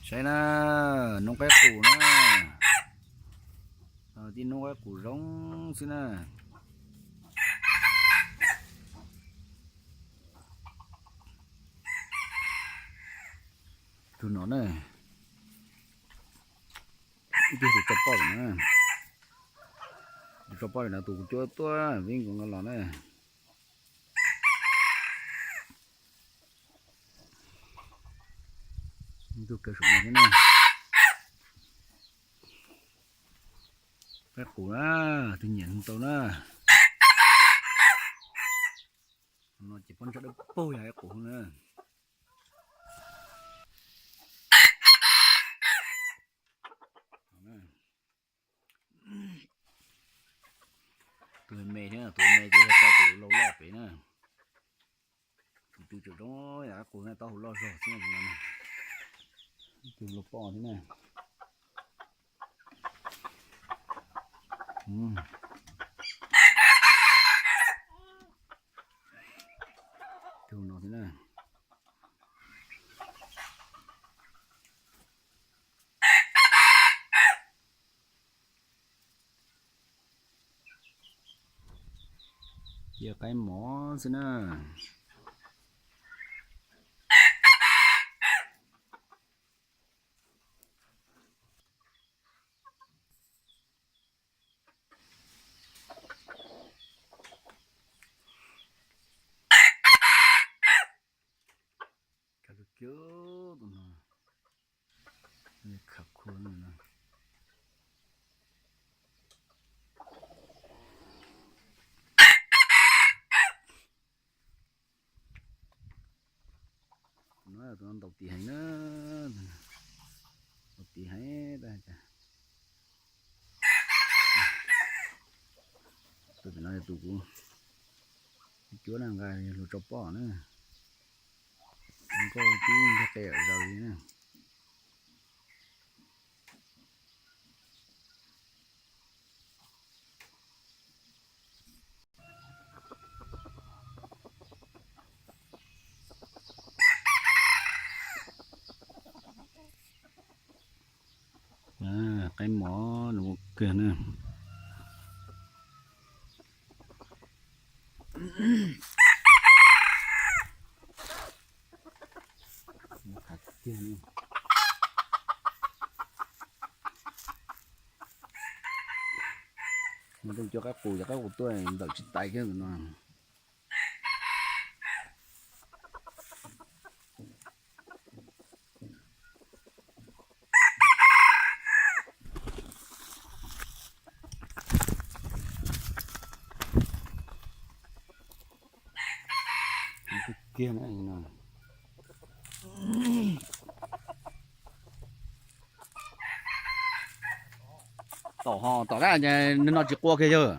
Saib na, noob qaib qus na. Tib noob qaib qus zoo xwb na. Tus no na, ib tug tus tso poj na. Tus tso poj no tus kuv cuab tuaj vib nkaus nqa los na. Tus kawg saum no thiab na. Qaib qus na, tus nyiam tau na. No ces pob ntseg dawb paug yog qaib qus na. Tus me thiab, tus me ces yog tus laus loj pem na. Tus twg tseem zoo yam qaib qus na, taub hau loj zog xwb no. Tus laus poj thiab na. Tus no thiab na. Cia qaib mov xwb na. Khav kiag tus no, khav khuav no. Tus no ntaus tis heev na, ntaus tis heev tas. Tus pem no yog tus kuv cuab na, nqa yog luag tso poj na. Nkauj tib ntiag qe zaws li na. Qaib mov nws ua kiag na. Nws cov qaib qus, cov qaib qus tuaj ntawm tsis tais kiag no. Kiag no. Tom ho tom dab no tsis qua kiag yawg.